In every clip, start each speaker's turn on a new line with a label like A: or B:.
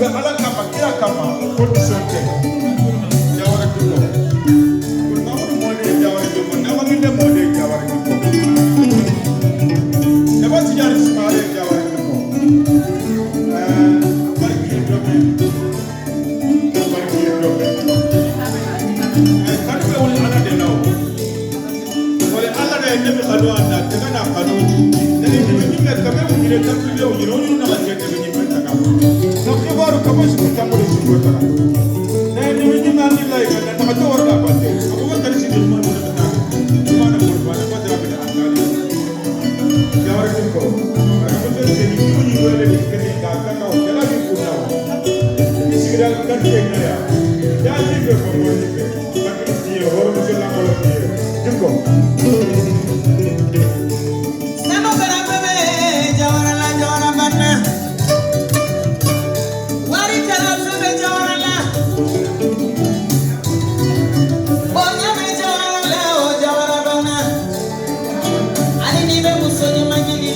A: Fɛ Ala kama, kira kama, condition tɛ. Jawara Dicko, Mamudu mɔden Jawara Dicko, Namaginde mɔden Jawara Dicko, Daba Tijani Sumare Jawara Dicko. Bariki dɔmɛ, bariki dɔmɛ. Kanu bɛ wuli Ala de la o. Wale Ala de ye ne bɛ kanu a na, tɛgɛ n'a kanu. Ne ni dɛmɛ min bɛ kabe mun ɲini, tampiliw ɲini, o ɲini na ka jɛ dɛmɛ ɲini ta kan. Na kibaru kama su tambolo su ko ta. Ne ni min ma ni la ka na ta to wara ba te. Abubakar si ni ma na ta. Ma na ko ba na ba ta bi an kali. Jawara Dicko. Ara ko se ni ni ni wele ni kene ka ka ka o jala bi ku na. Ni sigira kan te na ya. Ya ni fe ko ko ni fe. Ba ki ni horo ko la ko ni. Dicko.
B: Sanu kana bebe Jawara la Jawara banna. Wari kana bebe Jawara la. Bonya bɛ Jawara la o Jawara banna. Hali n'i bɛ muso ɲuman ɲini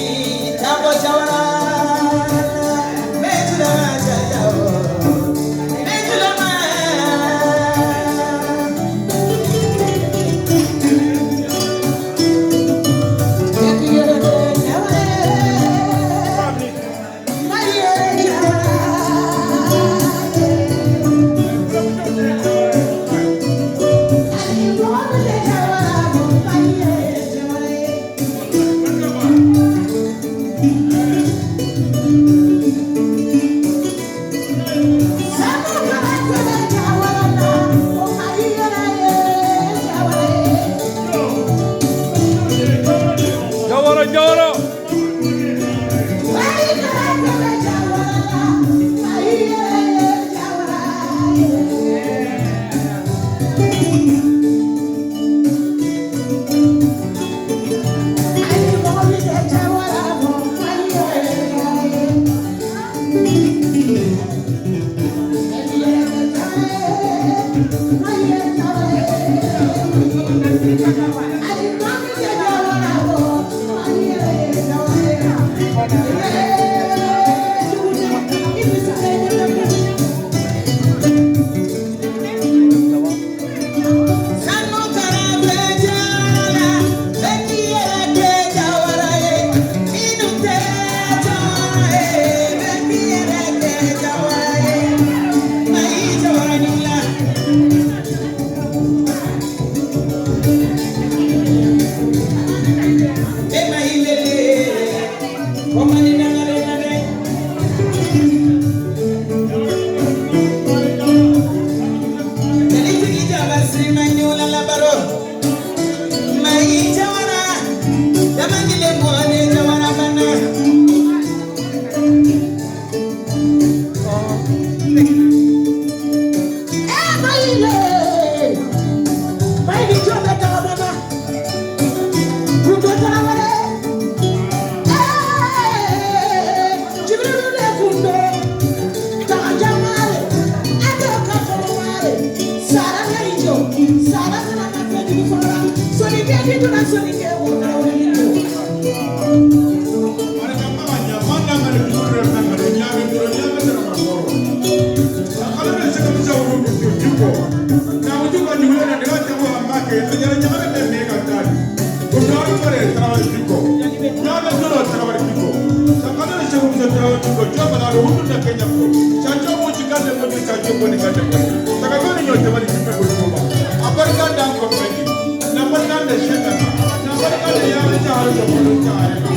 B: taa bɔ Jawara la. Bɛjula jaja o. Bɛjula ma.
C: Jawara Jawara.
B: Sanu kana bɛ Jawara la, bɛɛ k'i yɛrɛ kɛ Jawara ye. Minnu tɛ Jawara ye, bɛɛ k'i yɛrɛ kɛ Jawara ye. Mayi Jawara ɲugula. E mayi lele, o mali dangare na dɛ. Jalitigi jaba sirima ɲula labaro. Mayi Jawara, damangile mɔne Jawara bana.
A: Ara ma nya ma na ngare dure na ngare nya be dure nya be dure ma koro. Na kala ne se ka misa wuru du Dicko. Na wutu ko ni wala na daga tawo amma ke ajara nya be me ka tali. Ko na ru pare Traoré Dicko. Nya be dure Traoré Dicko. Sa kala ne se ka misa Traoré Dicko jo bala ru wutu na kenya ko. Sa jo mo ci kande mo ni sa jo ko ni kande ko. Saka ko ni nyote bali ci pe ko ko ba. Abarka dan ko pe. Na barka da sheka. Na barka da ya ta har da ko ta har.